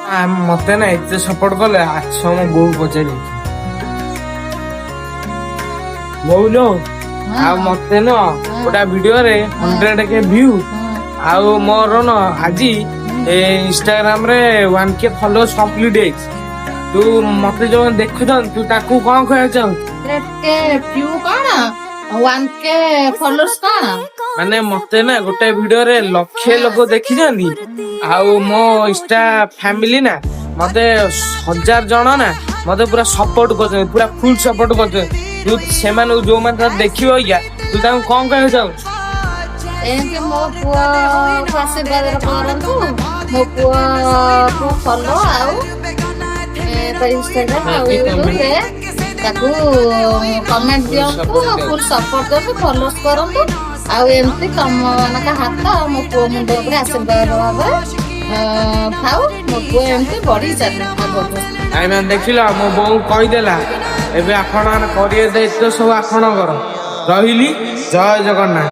ମତେ ନା ଏତେ ସପୋର୍ଟ କଲେ। ଆଚ୍ଛା, ମୋ ବୋଉ ପଚାରି, ବୋଉ ଲୋ, ଆଉ ମତେ ନା ଗୋଟେ ଭିଡିଓରେ 100K view ଆଉ ମୋର ନା ଆଜି ଇନଷ୍ଟାଗ୍ରାମ ରେ 1K followers complete ହେଇଛି। ତୁ ମତେ ଯୋଉ ଦେଖୁଛନ୍ତି, ତୁ ତାକୁ କଣ କହିବାକୁ ଚାହୁଁଛୁ? କେ ଭ୍ୟୁ କଣ, 1K followers କଣ? ମାନେ ମତେ ନା ଗୋଟେ ଭିଡିଓରେ ଲକ୍ଷେ ଲୋକ ଦେଖିଛନ୍ତି ଆଉ ମୋ ଇନଷ୍ଟା ଫ୍ୟାମିଲି ନା ମତେ 1000 ଜଣ ନା ମତେ ପୁରା ସପୋର୍ଟ କରୁଛନ୍ତି, ପୁରା ଫୁଲ ସପୋର୍ଟ କରୁଛନ୍ତି। ତୁ ସେମାନଙ୍କୁ, ଯୋଉମାନେ ତୋତେ ଦେଖିବ ଆଜ୍ଞା, ତୁ ତାଙ୍କୁ କଣ କହିବାକୁ ଚାହୁଁଛୁ? ଏମିତି ମୋ ପୁଅକୁ ଆଶୀର୍ବାଦ କରନ୍ତୁ, ମୋ ପୁଅକୁ ଫଲୋ ଆଉ ତା ଇନଷ୍ଟାଗ୍ରାମ ଆଉ ୟୁଟ୍ୟୁବରେ ତାକୁ କମେଣ୍ଟ ଦିଅନ୍ତୁ, ଫୁଲ ସପୋର୍ଟ ଦିଅନ୍ତୁ, ଫଲୋ କରନ୍ତୁ। ଆଉ ଏମିତି ତମ ମାନଙ୍କ ହାତ ଆଉ ମୋ ପୁଅ ମୁଣ୍ଡ ଉପରେ ଆଶୀର୍ବାଦ ଭାବରେ ଥାଉ। ମୋ ପୁଅ ଏମିତି ବଢି ଚାଲେ ଆଗକୁ। ଭାଇମାନେ, ଦେଖିଲ, ମୋ ବୋଉ କହିଦେଲା। ଏବେ ଆପଣ ମାନେ କରିବେ ଦାୟିତ୍ୱ ସବୁ ଆପଣଙ୍କର। ରହିଲି, ଜୟ ଜଗନ୍ନାଥ।